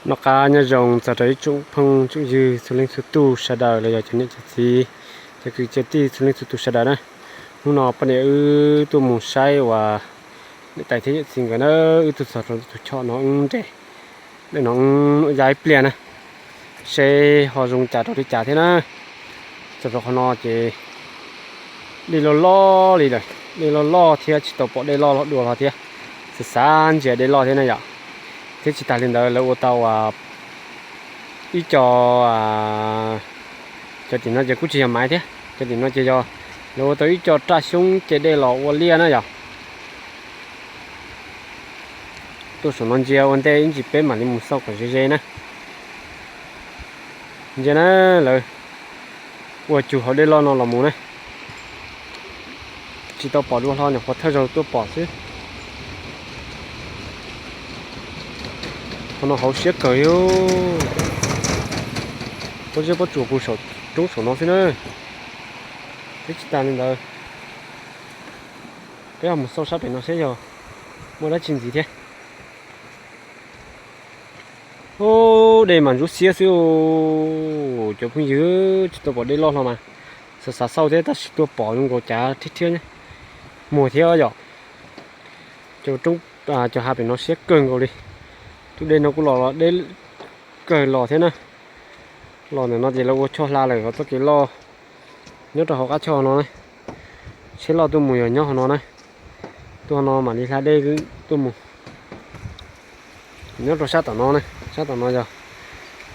Noj qab nyob zoo txog rau ib tsoom phooj tsoom ywg txhua leej txhua tus sawv daws los yog cov niam cov txiv, cov kwv cov tij txhua leej txhua tus sawv daws na. Hnub no poj niam wb tuaj mus saib uas niam tais thiab yawm txiv nkawd na, wb tuaj txog rau tus choj no wb nres, no wb nuam yav ib pliag na, seb ho zoo cas rau li cas thiab na. Txog rau qhov no ces dej loj loj li lawm, dej loj loj thiab tsis tau pom dej loj los dua hlo thiab, xav xav ntsia dej loj thiab na yom. Thiab tsis tas li ntawd lawv ua tau ib co, cov tim no ces kuj tsis yog maiv thiab, cov tim no ces yog lawv ua tau ib co raj xyoob ce dej los ua liaj na yom. Tuaj saum no ntsia ua ntej ib ntsis peb mam li mus xauj kom ze ze na. Ntsia na, lawv ua cug hauv dej loj no los mus na. Tsis tau pom dua hlo, nyuam qhuav thawj zaug tuaj pom xwb. Qhov no hauv siab kawg li. Pob zeb pob tsuas puag saum roob saum no xwb na. Thiab tsis tas li ntawd, peb ho mus xauj sab pem no seb yog muaj dab tsi ntxiv thiab. Ub, dej mas ntsuab xiab xwb. Cov phooj ywg, tsis tau pom dej loj hlo mas xav xav xauj thiab tab sis tuaj pom zoo nkaus cav thiab thiab muag thiab yom. Cov roob, cov hav pem no siab kawg nkaus li. Tus dej no kuj los los deb kawg los thiab na. Los ntawm no ces lawv ua choj hla lawm, ho txoj kev loj nyob rau hauv qab choj no na. Tsheb loj tuaj mus yog nyob hauv no na. Tuaj no mam li hla dej tuaj mus. Nyob rau sab tom no na, sab tom no yog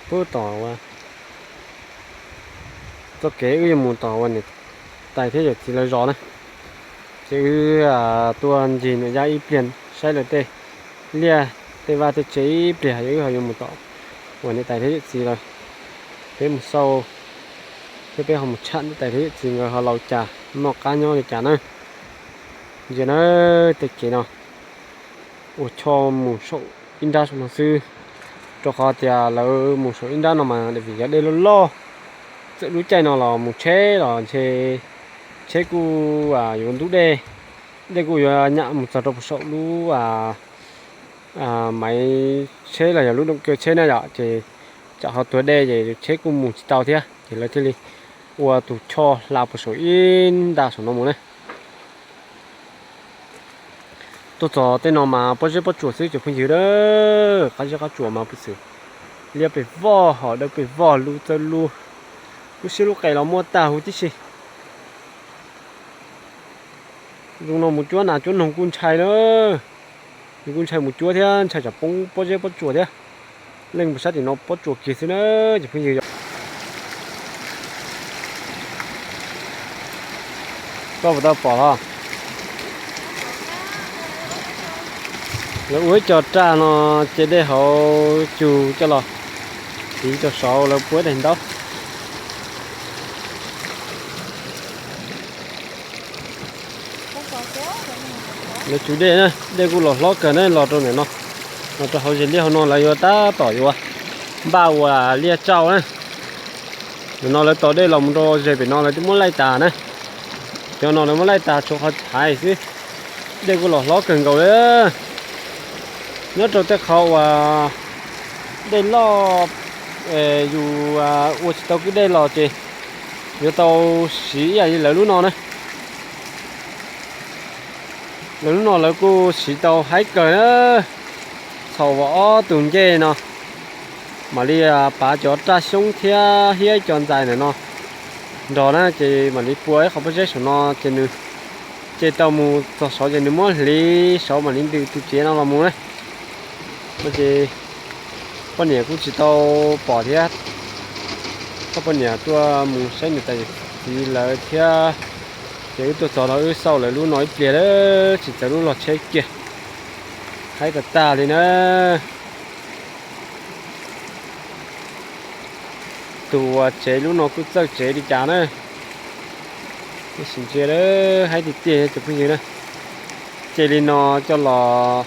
pub tom uas txoj kev wb yuav mus tom uas niam tais thiab yawm txiv lawv zos na. Ces wb tuaj ncig nuam yaj ib pliag saib lawv tej liaj tej vaj tej tsev ib pliag, wb ho yuav mus tom uas niam tais thiab yawm txiv lawv. Peb mus xauj thiab peb ho mus tsham niam tais thiab yawm txiv nkawd ho laus cas, noj qab nyob li cas na. Ntsia na, tej kev no ua choj mus saum ib nrab saum no xwb, rau qhov tias lawv mus saum ib nrab no mas vim yog dej loj loj, txawm lub caij no los mus tsheb los ntshe tsheb kuj yuav ntub dej, dej kuj yuav nyam mus txog rau puag saum lub maiv tsheb los yog lub doom kaw tsheb na yom, ces tsam ho tuag dej ces tsheb kuj mus tsis tau thiab, ces lawv thiaj li ua tus choj hla puag saum ib nta saum no mus na. Tuaj txog tej no mas pob zeb pob tsuas xwb cov phooj ywg a, qab zeb qab tsuas mas pes xwm liab pes vog, hom dawb pes vog, lub txawb lub, lub siab lub qes los muaj tag huv tib si. Zoo no mus cuab nas cuab noog kuj ntshai na, nws kuj ntshai mus cuab thiab ntshai tsam poob pob zeb pob tsuas thiab. Leej puas sab tim no pob tsuas kiag xwb na cov phooj ywg. Koj puas tau pom los? Lawv ua ib co raj no, ces dej hauv cug coj los tiv rau saud lawv puab daim ntaub. Lawv tsug dej na, dej kuj los hlob kawg na, los rau ntawm no, los rau hauv zes liaj hauv no lawv yuav tab tom yuav npaj ua liaj tsau na. Ntawm no lawv tos dej los mus rau zes pem no lawv twb muab laij tas na. Cov no lawv muab laij tas tshuav qhov thaiv xwb. Dej kuj los hlob kawg nkaus li. Nyob rau tej qhov uas dej loj, yus ua tsis tau kwj dej los ces yuav tau siv ib yam li lawv lub no na. Lawv lub no lawv kuj siv tau haib kawg na. Txhaum vas ob tug ncej no, mam li pav cov raj xyoob thiab hiab cov ntxais ntawm no nrog na, ces mam li pua ib qho pob zeb saum no ces nws, ces tau mus txog saud ces nws muab hliv saud mam li ntws tus tsev no los mus na. No ces poj niam kuj tsis tau pom thiab, koj poj niam tuaj mus saib niam tais txiv lawv thiab, ces wb tuaj txog no wb xauj lawv lub no ib pliag lawm tsis txawv lub log tsheb kiag. Haib tag tag li na. Tus uas tsev lub no kuj txawj tsev li cas na. Sim ntsia lawm, haib tiag tiag cov phooj ywg na. Ces li no coj los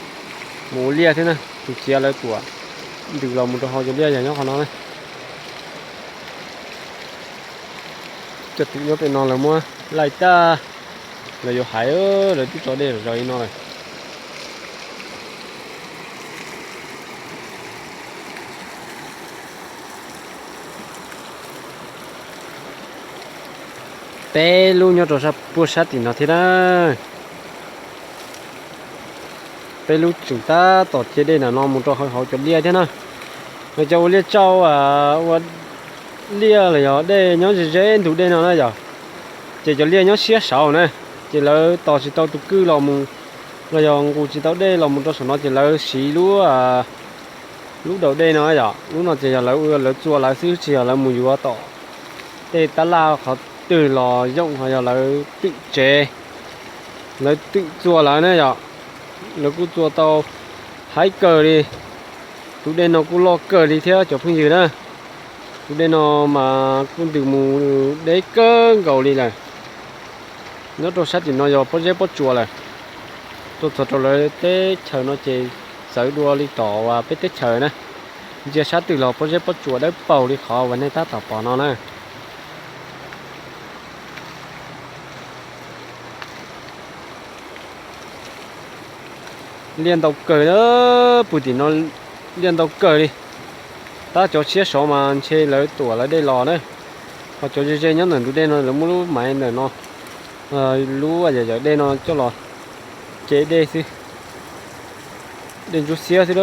mus ua liaj thiab na, tus txiav lawv tuam ntws los mus rau hauv cov liaj yog nyob qhov no na. Cov twm nyob pem no lawv muab laij tag, lawv yuav hais, lawv twb tso dej zom zaws li no lawm. Peb lub nyob rau sab puag sab tim no thiab na. Peb lub tseem tab tom cia dej ntawm no mus rau hauv cov liaj thiab na. Lawv cov ua liaj tsau, ua liaj los yog dej nyob ze ze ntug dej no na yom, ces cov liaj nyob siab saud na, ces lawv tos tsis tau tus kwj los mus, los yog nqus tsis tau dej los mus rau saum no ces lawv siv lub, lub daus dej no yom. Lub no ces yog lawv, lawv txua lawv xwb, tsis yog lawv mus yuav tom tej tab laj qhov twg los yooj, ho yog lawv twm tsev, lawv twm txua lawv na yom. Lawv kuj txua tau haib kawg li. Tus dej no kuj loj kawg li thiab cov phooj ywg na. Tus dej no mas kuj ntws mus deb kawg nkaus li lawm. Nyob rau sab tim no yog pob zeb pob tsuas lawm. Tuaj txog rau lawv teb chaws no ces txawv dua li tom uas peb teb chaws na. Ntsia sab twg los pob zeb pob tsuas dawb paug li qhov uas nej tab tom pom no na. Liaj ntau kawg, puag tim no liaj ntau kawg li. Tab cov siab sov mas ntshe lawv tuam lawv dej los na. Ho cov ze ze nyob ntawm ntug dej no lawv muab lub maiv ntawm no, lub yam yam dej no coj los cev dej xwb. Dej ntsuab xiab xwb,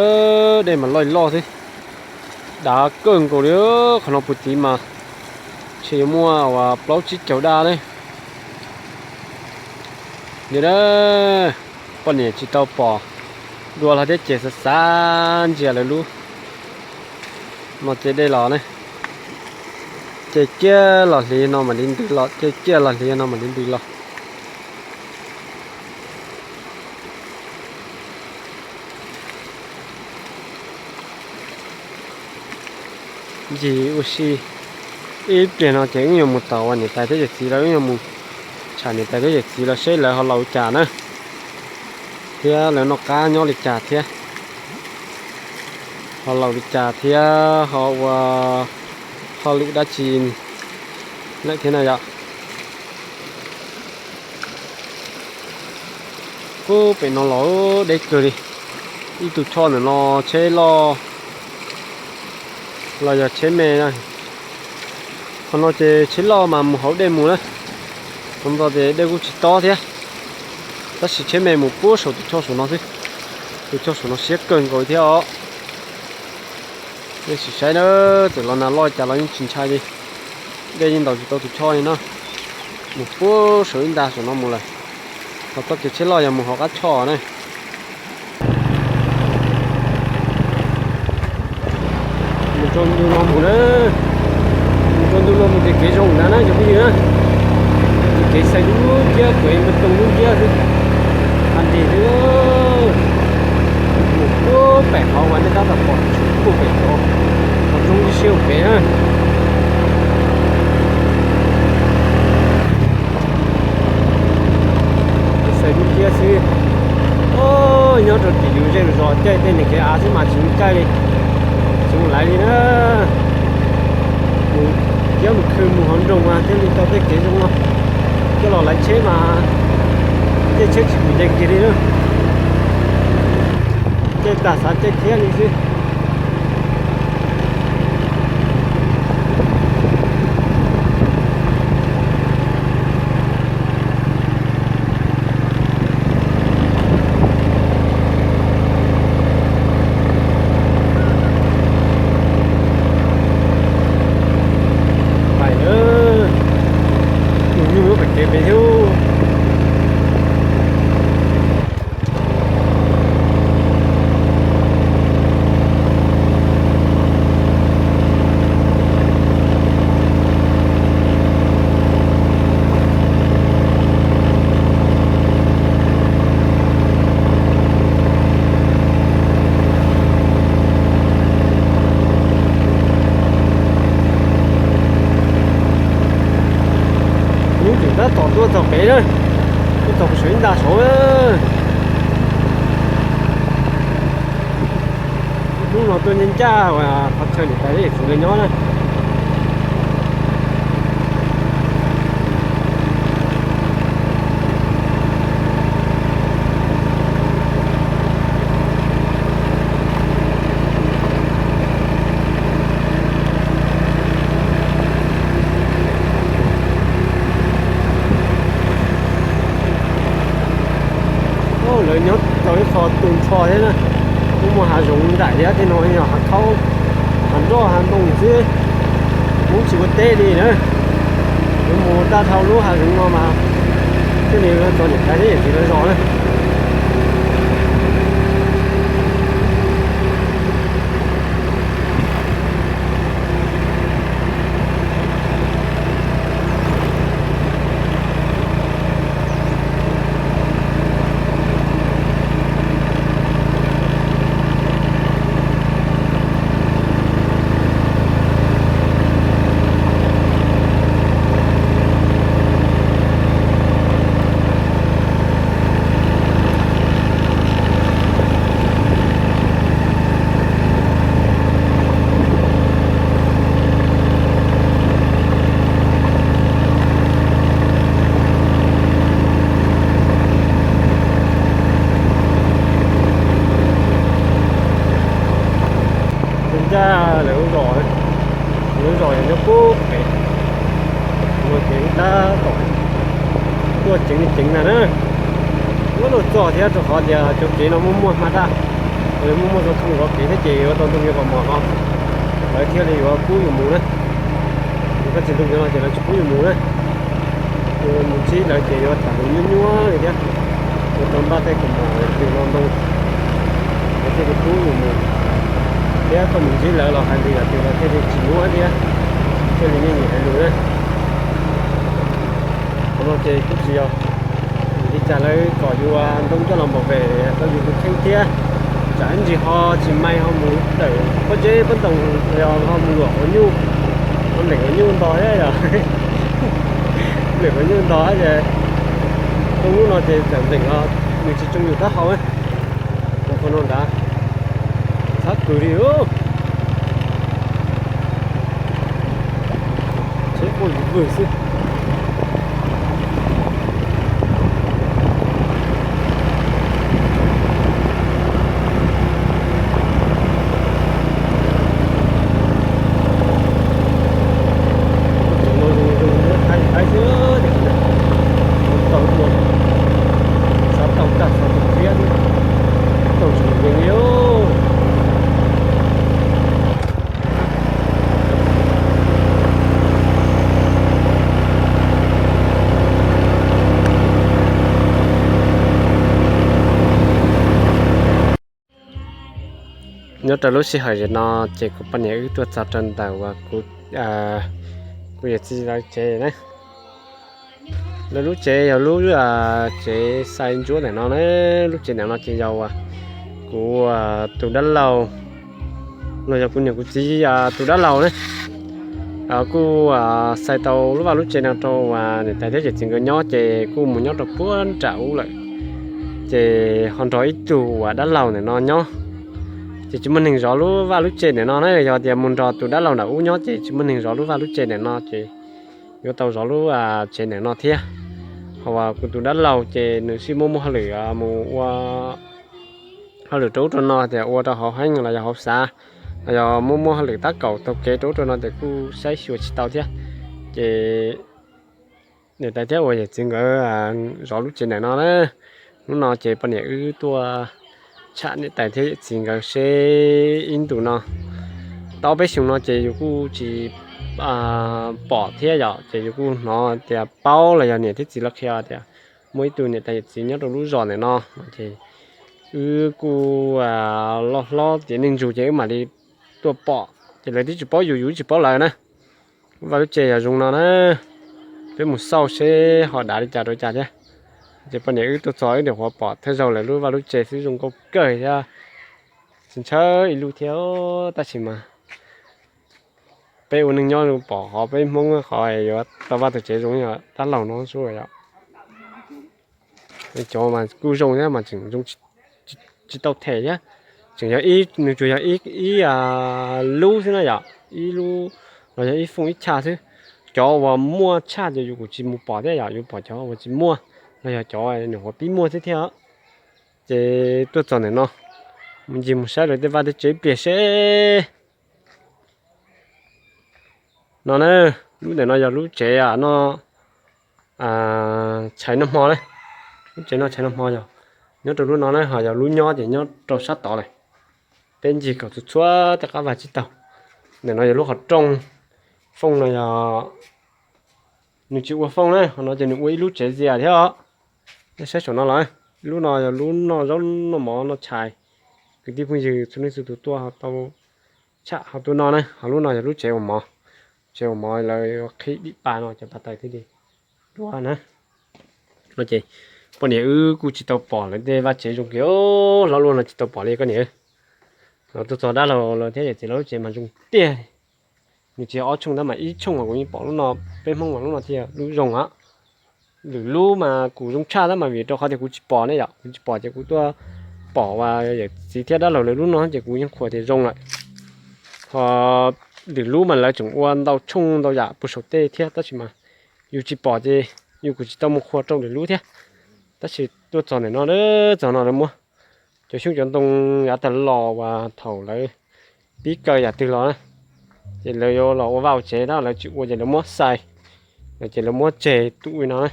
dej mas loj loj xwb. Dav kawg nkaus li. Qhov no puag tid mas ntshe yuav muaj uas plaub tsib caug daj ne. Yog poj niam tsis tau pom dua los thiab ces xav xav ntsia lawv lub no ces dej los ne. Ces kiag los hliv no mam li ntws los, ces kiag los hliv no mam li ntws los. Ncig ua si ib pliag no ces wb yuav mus tom uas niam tais thiab yawm txiv lawv, wb yuav mus tsham niam tais thiab yawm txiv lawv seb lawv ho laus li cas na, thiab lawv noj qab nyob li cas thiab, ho laus li cas thiab ho ua hauj lwm dab tsi lawm thiab na yom. Ub, pem no los deb kawg li. Ib tug choj ntawm no tsheb loj los yog tsheb me na. Qhov no ces tsheb loj mas mus hauv dej mus na. Qhov no ces dej kuj tsis tob thiab, tab sis tsheb me mus puag saum tus choj saum no xwb. Tus choj saum no siab kawg nkaus thiab os. Nej sim saib na, txawm los nag loj cas los yeej tsis ntshai li. Dej yeej ntaus tsis tau tus choj li no. Mus puag saum ib nta saum no mus lawm. Ho txoj kev tsheb loj yog mus hauv qab choj na. Mus rau ntug no mus na. Mus rau ntug no mus ces kev zoo ntag na cov phooj ywg na. Ces kev xav dub nciab, kev me toog dub nciab xwb. Hais tias mus puag pem qhov uas nej tab tom pom tshwm puag pem tod, qhov roob ib siab pem na. Kev xav dub nciab xwb. Nyob rau tim yus zej zos caij tej niag kev av xwb mas tsis ua caij li, tsis ua laiv li na. Mus kiab mus khw mus hauv nroog mas thiaj li tau tej kev zoo no. Coj los laiv tsheb mas caij tsheb tsis pum nce kiag li na. Caij tas xav caij thiab li xwb. Pais na, tus nyuj lub pem kev pem thiab. Hnub tseem tab tom tuaj txog pem na, tuaj txog pem saum ib nta saud. Hnub no tuaj ncaj ncaj uas qhov chaw niam tais thiab yawm txiv lawv nyob na. Tus nrho thiab na, muaj muaj hav zoov nraim thiab, tej no yog hav khaub, hav nroj hav ntoo xwb, kuv tsis ua teb li na. Yuav mus tag dhau lub hav zoov no mas thiaj li txog niam tais thiab yawm txiv lawv zos na. Ncaj lawv lub zos, lub zos yog nyob pub pem, ua kev tab tom tuaj ceev li ceev ntag na. Muab luag txog thiab rau qhov tias cov kev no muaj muaj hma daj, muaj muaj tau thooj zov kev thiab ces yuav tau ntoo yov pas mos no, lawv thiaj li yuav pub yus mus na. Yus koj tsis ntoo yov no ces lawv tsis pub yus mus na. Yus mus ntsib lawv ces yuav tham lus nyuaj nyuaj li thiab, yuav tau npaj tej kaus mom twg no ntoo, lawv thiaj li pub yus mus. Thiab koj mus ntsib lawv los hais lus yam twg los thiaj li tsis nyuaj thiab, thiaj li nyiam hais lus na. Qhov no ces kuj tsis yog li cas, lawv kom yus ntoo coj los npam pem rau yus tus kheej thiab. Tsam ib ntsis ho tsis mais ho mus tawm pob zeb pob ntoo, los ho mus luam quav nyuj, ho npleem quav nyuj nto thiab yom. Npleem quav nyuj nto ces ntoo lub no ces txawm npleem los nws tsis tsoo yus taub hau. Qhov no nrad txhob kws li, tsheb quaj vwg vwg xwb. Tau ua, xav tau tag xav tau xiab, tau tsis yees li. Nyob rau lub sij hawm no ces kuv poj niam wb tuaj txog rau ntawm uas kuv, kuv yawm txiv lawv tsev na. Lawv lub tsev yog lub tsev xais ntsuab ntawm no na. Lub tsev ntawm no ces yog uas kuv tus dab laug los yog kuv niam kuv txiv tus dab laug na, kuj xais tau lub vaj lub tsev no rau uas niam tais thiab yawm txiv nkawd nyob ces kuj mus nyob rau puag nram ub lawm. Ces ho nrog ib tug uas dab laug ntawm no nyob, ces tsis muaj neeg zov lub vaj lub tsev ntawm no na. Yog tias mus nrog tus dab laug nram ub nyob ces tsis muaj neeg zov lub vaj lub tsev ntawm no ces yuav tau zov lub tsev ntawm no thiab. Ho uas kuv tus dab laug ces nws sij muaj muaj hauj lwm mus ua hauj lwm rau ub rau no tias ua rau hauv heeb los yog hauv xav, los yog muaj muaj hauj lwm tab kaum taug kev rau ub rau no tias kuj saib xyuas tsis tau thiab. Ces niam tais thiab uas yawm txiv nkawd zov lub tsev ntawm no na. Hnub no ces poj niam wb tuaj tsham niam tais thiab yawm txiv nkawd seb ib ntus no, tau ob peb xyoos no ces yus kuj tsis pom thiab yom, ces yus kuj hnov tias paub los yog niam thiab txiv lawv qhia tias muaj ib tug niam tais yawm txiv nyob rau lub zos ntawm no, ces wb kuj loj hlob tiav neej ntsug ces wb mam li tuaj pom, ces lawv twb tsis paub yus, yus tsis paub lawv na. Vaj lub tsev yog zoo no na, peb mus xauj seb ho dav li cas rau cas thiab. Ces poj niam wb tuaj txog wb nyuam qhuav pom thawj zaug lawv lub vaj lub tsev xwb zoo nkauj kawg thiab, tsis ntshaw ib lub thiab, tab sis mas peb ua neej nyob pom qhov peb Hmoob qhov yuav tau vaj tau tsev zoo yog dab laug no xwb yom. Cov mas kuj zoo thiab mas tseem zoo tsis tau them thiab, tseem yog ib, nws tsuas yog ib lub xwb na yom, ib lub los yog ib fooj ib chaj xwb. Cov uas muaj tshaj ces yus kuj tsis mus pom thiab yom, yus pom cov uas tsis muaj los yog cov nyuam qhuav pib muaj xwb thiab. Ces tuaj txog ntawm no, mus ncig mus saib lawv tej vaj tej tsev ib pliag seb. No na, lub ntawm no yog lub tsev no, tshais noj hmo na. Lub tsev no tshais noj hmo yog Nyob rau lub no na, ho yog lub nyob ces nyob rau sab tod lawm. Peb ncig kom txhua txhua tej qab vag tsib taug. Ntawm no yog lub qhov rooj, fooj no yog nws tsis ua fooj na, qhov no ces nws ua ib lub tsev zias thiab os. Nej saib saum no los, lub no yog lub noj zaub noj mov noj tshais. Kwv tij phooj ywg txhua leej txhua tus tuaj tau tsham ho tuaj noj na. Ho lub no yog lub tsev ua mov, tsev ua mov lawv qhib dim pa no cov paj taws thiaj li dua na. No ces poj niam wb kuj tsis tau pom lawv tej vaj tsev zoo kiag, hlob luaj no tsis tau pom li koj niam. Los tuaj txog dab laug lawv thiab yawm txiv lawv lub tsev mas zoo tiag. Nws tsis yog ob tshooj tab mas ib tshooj mas kuv yeej pom lub no, peb Hmoob mas lub no thiaj lub zoo os. Lwm lub mas kuv zoo tshaj tab mas vim rau qhov tias kuv tsis pom ne yom, kuv tsis pom ces kuv tuaj pom uas yawm txiv thiab dab laug lawv lub no ces kuv yeej qhuas tias zoo lawm. Ho lwm lub mas lawv tseem ua ntau tshooj ntau yam puag saum tej thiab tab sis mas yus tsis pom ces yus kuj tsis tau mus qhuas rau lwm lub thiab. Tab sis tuaj txog ntawm no, txog no lawv muab cov xyoob cov ntoo yav tag los uas thaum lawv pib kaw yam twg los na, ces lawv yuav los ua vaj ua tsev tab lawv tsis ua ces lawv muab xais, ces lawv muab tseg tus no na.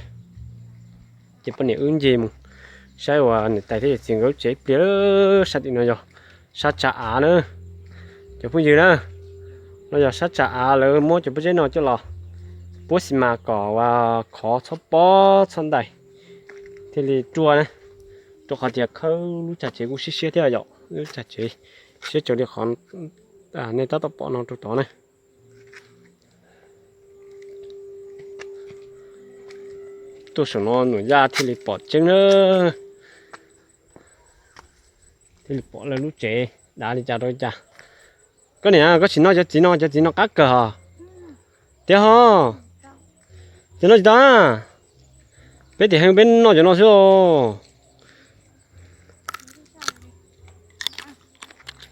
Ces poj niam wb ncig mus saib uas niam tais thiab yawm txiv nkawd lub tsev ib pliag. Sab tim no yog sab tsa av na. Cov phooj ywg na, no yog sab tsa av lawv muab cov pob zeb no coj los puab xi mas kom uas khov txhob pob txhob ntais thiaj li ruaj na. Rau qhov tias khawb lub tsag tsev kuj siab siab thiab yom, lub tsag tsev siab tsaws li qhov nej tab tom pom no rau tod na. Tuaj saum no Nuam Yaj thiaj li pom tseeb na, thiaj li pom lawv lub tsev dav li cas rau li cas. Koj niam, koj tsis noj cov txiv no, cov txiv no qab kawg hos. Tiag hos, cov no tsis tau na. Peb tim heev peb noj cov no xwb os.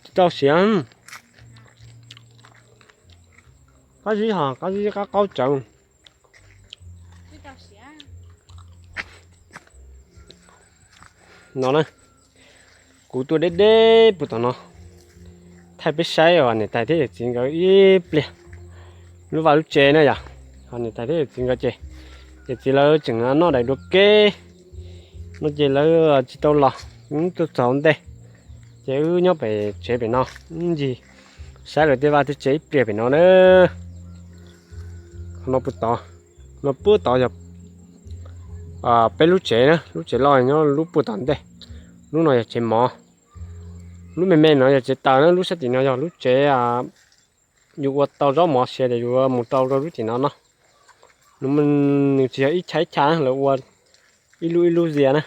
Tsis tau siav. Qab zib hos, qab zib qab qaub tsawv. No na, kuv tuaj deb deb puag tom no, thaij peb saib os niam tais thiab yawm txiv nkawd ib pliag. Lub vaj lub tsev na yom, ho niam tais thiab yawm txiv nkawd ces, yawm txiv lawv tseem noj daim duav keb no ces lawv tsis tau los, tuaj txog ntej, ces wb nyob pem tsev pem no, wb ncig saib lawv tej vaj tej tsev ib pliag pem no na. Qhov no puag tod, no puag tod yog peb lub tsev na, lub tsev loj nyob lub puag tom ntej. Lub no yog tsev mov, lub me me no yog tsev taws na, lub sab tim no yog lub tsev yus ua tau zaub mov siav ces yus mus rau rau lub tim no no. Nws tsis yog ib chav ib chav na, lawv ua ib lub ib lub zias na.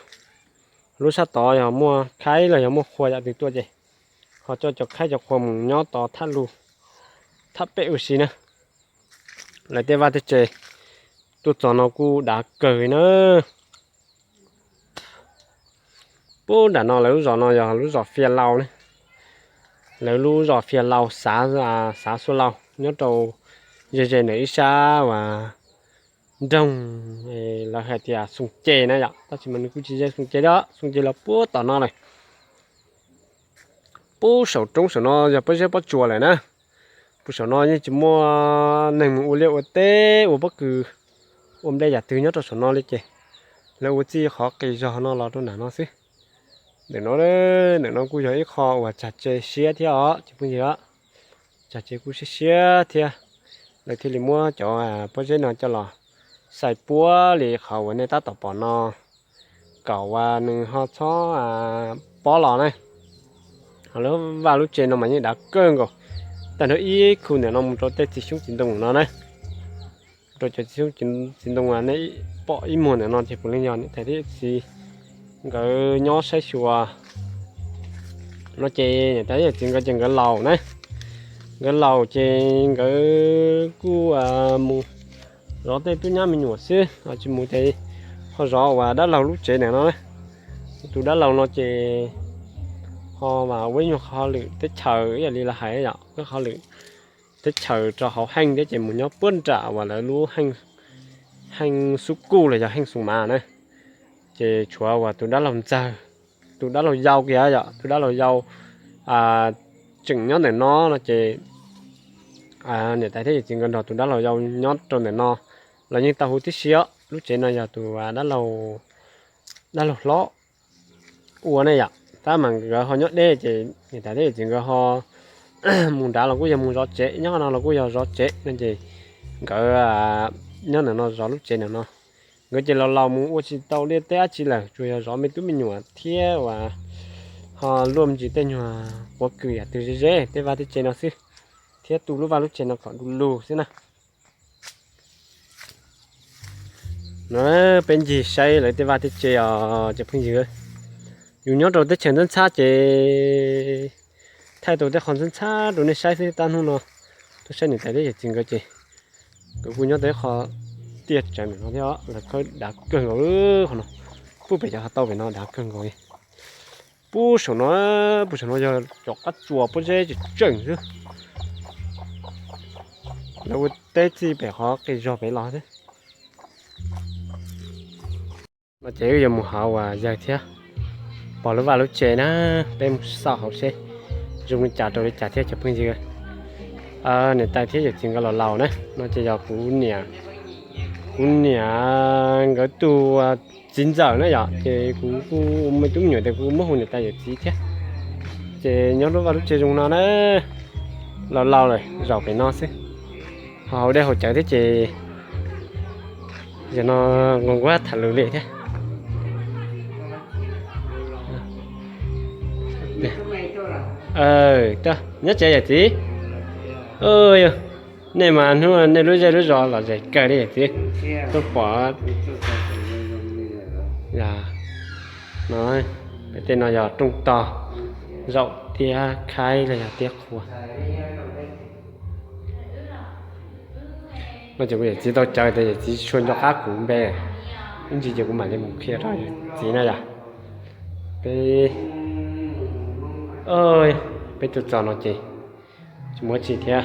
Lub sab tod yog muaj khaib los yog muaj qhua yam twg tuaj ces ho coj cov khaib cov qhua mus nyob tod thaj lug, thaj pem ua si na. Lawv tej vaj tej tsev tuaj txog no kuj dav kawg na. Puag nram no lawv lub zos no yog lub zos Fia Lau ne. Lawv lub zos Fia Lau, xav Xua Lau nyob rau ze ze ntawm ib sab uas nroog, lawv hais tias Xoo Ce na yom, tab sis mas nws kuj tsis ze Xoo Ce li, Xoo Ce los puag tom no lawm. Puag saum roob saum no yog pob zeb pob tsuas lawm na. Puag saum no yeej tsis muaj neeg mus ua liaj ua teb ua pob kws, ua nplej yam twg nyob rau saum no li ces lawv ua txij qhov qis zog no los rau nram no xwb. Ntawm no, ntawm no kuj yog ib qho uas tsag tse siab thiab os cov phooj ywg. Tsag tse kuj siab siab thiab, lawv thiaj li muab cov pob zeb no coj los xais puab li qhov uas nej tab tom pom no, kom uas nws ho txhob pob los na. Ho lub vaj lub tsev no mas yeej dav kawg nkaus, tag nrho ib khu ntawm no mus rau tej txiv xyoob txiv ntoo no na. Rau cov txiv xyoob txiv ntoo nej pom ib muag ntawm no ces puav leej yog niam tais thiab txiv nkawd nyob saib xyuas no ces niam tais thiab txiv nkawd ces nkawd laus na. Nkawd laus ces nkawd kuj mus zov tej tub nyab me nyuam xwb, tsis mus ces ho zov uas dab laug lub tsev ntawm no na. Tus dab laug no ces ho mas ua ib nyuag qho lwm teb chaws ib yam li lawv hais yom, ua qho lwm teb chaws rau hauv Heej thiab ces mus nyob puag nram uas lawv lub Heej Xub Kuj los yog Heej Xoo Mav na. Ces tshuav uas tus dab laug ntxawg, tus dab laug yau kiag yom, tus dab laug yau tseem nyob ntawm no no ces niam tais thiab yawm txiv nkawd nrog tus dab laug yau nyob rau ntawm no los yeej tau huv tib si os. Lub tsev no yog tus dab laug hlob ua ne yom. Tab mas nkawd ho nyob deb ces niam tais thiab yawm txiv nkawd ho mus nrad los kuj yog mus zov tsev, nyob no los kuj yog zov tsev no ces nkawd nyob ntawm no zov lub tsev ntawm no. Nkawd ces los laus mus ua tsis tau liaj teb dab tsi lawm, tsuas yog zov me tub me nyuam thiab uas ho luaj me ntsis tej nyuag quav kws yam twg ze ze tej vaj tej tsev no xwb, thiab tu lub vaj lub tsev no kom du lug xwb na. No peb ncig saib lawv tej vaj tej tsev os cov phooj ywg. Yus nyob rau teb chaws ntxhab ntxhab ces thaij tau tej qho ntxhab ntxhab rau nej saib xwb. Tab hnub no tuaj saib niam tais thiab yawm txiv nkawd ces nkawd kuj nyob tau ib qho tiaj tsawv ntawm no thiab, lawv khawb dav kawg nkaus qhov no. Puag pem cov ho tau pem no dav kawg nkaus li. Puag saum no, puag saum no yog cov qab tsuas pob zeb tseem tseem xwb. Lawv ua teb txij pem qhov qis zog pem los xwb. No ces wb yuav mus hauv uas yawg thiab pog lub vaj lub tsev na, peb mus xauj hauv seb zoo li cas rau li cas thiab cov phooj ywg. Niam tais thiab yawm txiv nkawd los laus na, no ces yog kuv niam, kuv niam nkawd tus txiv ntxawm na yom, ces kuv kuj ua me tub me nyuam ces kuv muab hu niam tais yawm txiv thiab. Ces nyob lub vaj lub tsev zoo no na, laus laus lawm zaum pem no xwb, ho haus dej haus cawv thiab ces yog no nquag nquag tham lus li thiab. Nyob tsev yawm txiv. Nej mas hnub nej lub zej lub zos lom zem kawg li yawm txiv, tuaj pom. No, pem tej no yog rooj tog, zaum tiab khaib los yog tiab qhua. No ces kuv yawm txiv tau cawv tias yawm txiv tsis tshua nco qab kuv npe, ib ntsis ces kuv mam li mus qhia rau yawm txiv na yom. Peb, peb tuaj txog no ces tsis muaj tsi thiab,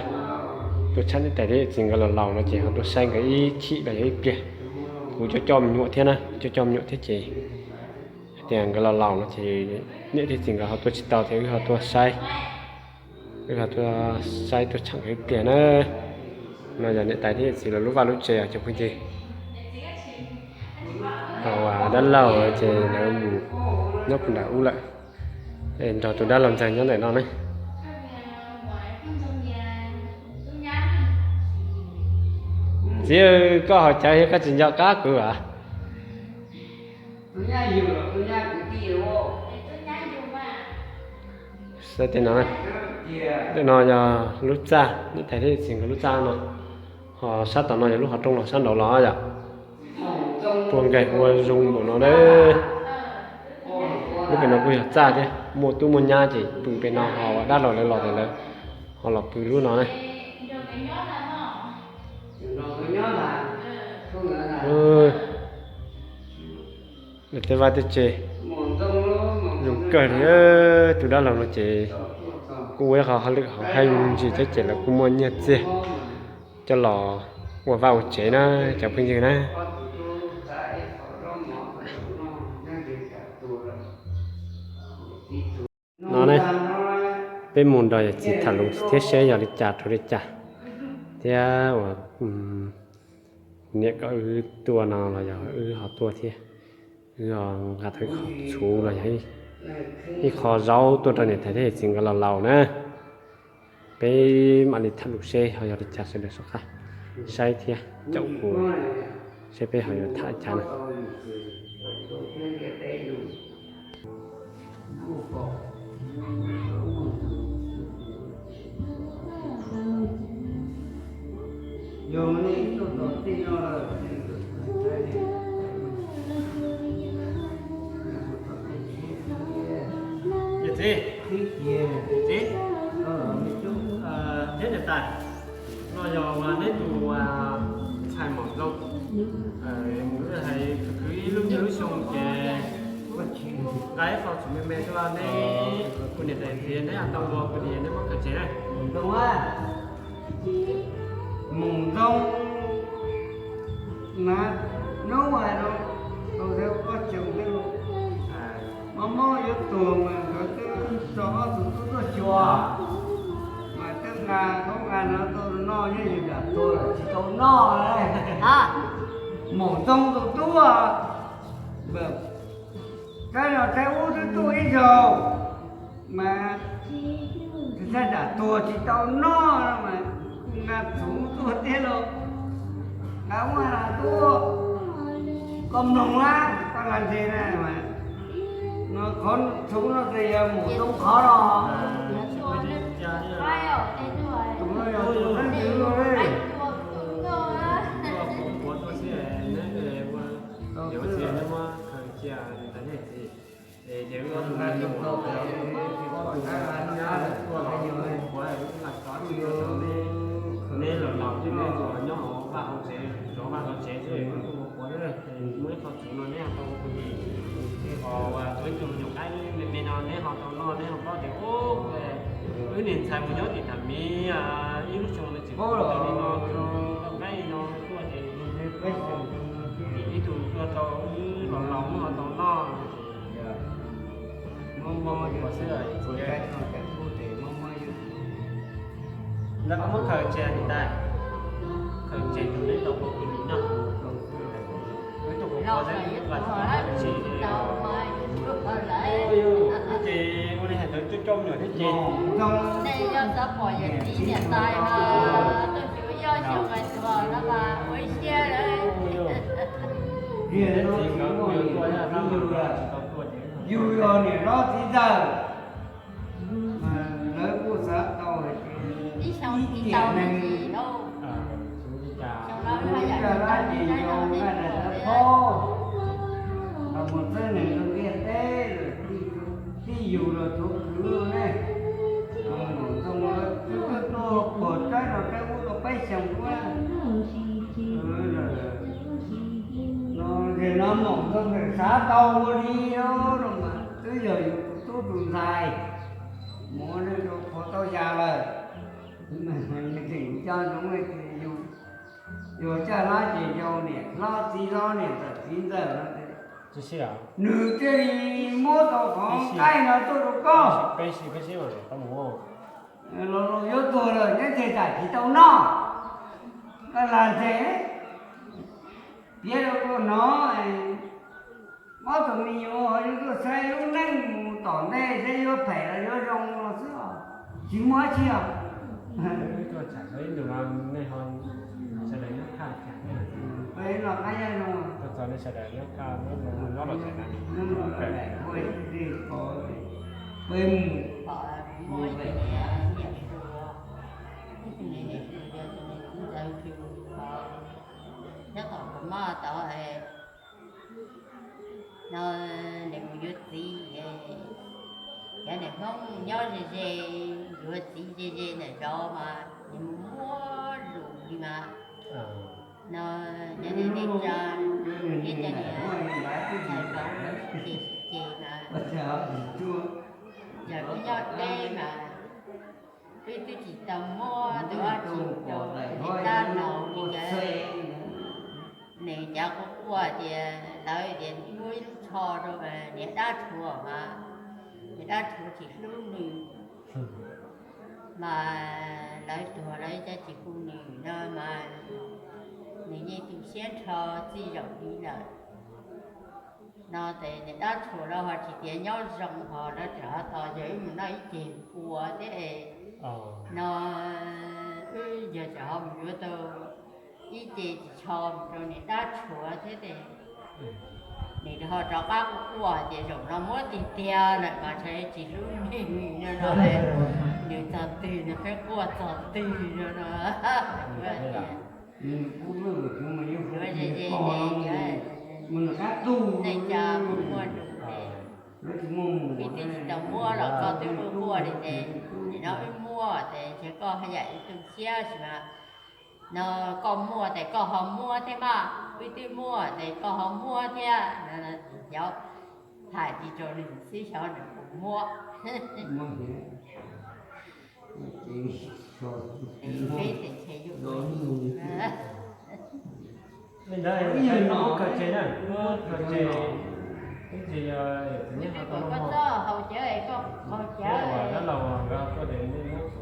tuaj tshab niam tais thiab yawm txiv nkawd los laus no ces ho tuaj saib nkawd ib chim los yog ib pliag. Kuv coj coj me nyuam thiab na, coj coj me nyuam thiab ces hais tias nkawd los laus no ces niam thiab txiv nkawd ho tuaj tsis tau thiab wb ho tuaj saib, wb ho tuaj saib tuaj tsham nkawd ib pliag na. No yog niam tais thiab yawm txiv lawv lub vaj lub tsev os cov phooj ywg. Thaum dab laug ces lawv mus nyob puag nram ub lawm, es nrog tus dab laug ntxawg nyob ntawm no ne. Txiv, koj haus cawv thiab koj tsis nco qab kuv as? Saib tej no, tej no yog lub txaj, niam tais thiab txiv nkawd lub txaj no, ho sab tom no yog lub qhov rooj los sab nraud los yom. Puag nkaus ua zoo npaum no na. Lub pem no kuj yog txaj thiab, muaj tub muaj nyab ces pw pem no, ho dab laug lawv los ces lawv ho los pw lub no na. Tej vaj tej tsev zoo kawg li. Tus dab laug no ces kuj ua ib qho hauj lwm hauv hav ntsis thiab ces lawv kuj muaj nyiaj txiag coj los ua vaj ua tsev na cov phooj ywg na. No ne, peb mus nrog yawm txiv tham lus thiab seb yog li cas rau li cas thiab uas niam kom wb tuaj no los yog wb ho tuaj thiab, wb ho nqa tau ib qho txhuv los yog ib qho zaub tuaj rau niam tais thiab yawm txiv nkawd los laus na. Peb mam li tham lus seb ho yog li cas sawv daws soj qab saib thiab caum kuv seb peb ho yuav tham li cas na. Yawm txiv, yawm txiv, thiab niam tais, no yog neb tus ntxhais Maum Ntxoo, mus hais khwv ib lub caij lub xyoo ces nqa ib qho txhuv me me tuaj neb, kuv niam tais txiv neb tau ua kuv tias neb muab khaws tseg na. Mus ntoo na, hnub hais no tau thiab pob tsuas tej lus, mob mob yuav tuag mas nkawd twb tso ob tug tub tuaj xyuas, mas twb nqa khaub nqa no tuaj noj nyob yus nram tuag lawm tsis tau noj. Maum Ntxoo tus tub, Saib los saib ub twb tuaj ib zaug mas, saib nram tuag tsis tau noj no mas, nqa txhuv tuaj thiab los, nqa muab tuaj. Koj mloog na, koj lag ntseg na mas, no qhov txhuv no ces yog mus toob qhov no. Tus no yog tus leej twg no li. Neb los laus ces neb tsuas nyob hauv vaj hauv tsev, zov vaj zov tsev xwb, muab ib qho txhuv no neb ho tau ua tus dim, ho ua ib tug nyuam qaib me me no neb ho tau noj neb ho paub tias ub, wb niag ntxhais mus nyob tim tham miv ib lub xyoo tsis paub li no, tau qaib li no tuaj ces dim ib tug tuaj rau wb los laus wb ho tau noj. Lawv koj muab khaws tseg li ntawd, khaws tseg tus neb tau ua tus dim noj. Wb tus qhuav xwb, tus qhuav tsis tau, ces ua li hais ntawd coj coj me nyuam thiab ces. Nej yog xav pom yawm txiv niam tais mas, tus tsuav yog xyoo mais tuag no mas ua siab lawm. Yawm txiv nkawd kuj yuav tuaj, yog tab mas tsis tau tuaj ces. Yus yog niam hlob txiv ntxawm, lawv kuj xav tau hais tias ib tiam neeg, caj dab ces yog nqaij daim tawv phob, los mus txeeb neeg rau ntiaj teb, tij yus los tsuav khwv ne. Maum Ntxoog lawv twb tuaj puag saib los saib ub tau peb xyoos ua. No ces no Maum Ntxoog xav tau ua li no mas twb yog yus tus tub tus ntxhais, mus ua neej rau qhov tau yas lawm. Tseem nco ntsoov tias yus, yus caj dab ces yog niam hlob txiv hlob niam ntxawm txiv ntxawm no, nws thiaj li muab tau qhov nqaij no tuaj rau koj. Los yuav tuag lawm nyob tseg tsam tsis tau noj. Koj lag ntseg, piav rau koj hnov, ob tug me nyuam ho yuav tuaj saib lub neej mus tom ntej saib yuav phem los yuav zoo no xwb os, tsis muaj dab tsi os. Peb noj qab nyob zoo, peb mus, mus pem, nyob tom kuv maj tod no, nws mus yuav txiv, cov niam Hmoob nyob ze ze, yuav txiv ze ze ntawm zos mas nws mus muab lus li mas. No, cov niam tsa, ib cov niam ntxhais vauv ces ces mas, yog wb nyob deb mas wb twb tsis tau muab tus dab tsi rau niam dab laus li cas. Nws cav quaj quaj tias lawv tias muab ib lub tsho rau niam dab rhuav mas niam dab rhuav tsis hlub nws, mas lawv tuag lawv cov tsis hu nws no mas nws yeej tu siab nrho txij zaum li lawm. No ces niam dab rhuav lawv ho tsis tias nyob zoo ho lawv tseem ho tos yog wb mus noj ib ceg ua thiab. No wb yog tseem ho mus yuav tau ib ce ris tsho mus rau niam dab rhuav thiab ces nws ho rov qab quaj quaj tias zaum no muab tiag tiag lawm mas ntshe tsis hlub nws no no, nws txog twg nws pheej quaj txog twg no no. Yuav ze ze ces neej tsa mus muaj lus ces, ib twb tsis tau muab los koj twb quaj quaj li ces, nim no wb muaj ces ntshe koj haj yam ib tu siab sis mas, no koj muaj ces koj ho muab thiab mas, wb twb muaj ces koj ho muab thiab no, cov hais li rau nws xwb xyov nws puas muab. Peb ces ntshe yuav li ntawd, koj txoj haus cawv es koj haus cawv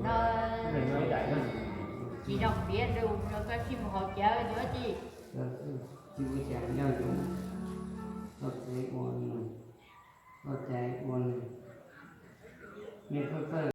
no, tsis zoo piav lus rau koj tsis mus haus cawv yuav tsis. Tsis ua cas, nyob zoo, txoj kev ua no, ces ua nws, nws pheej pheej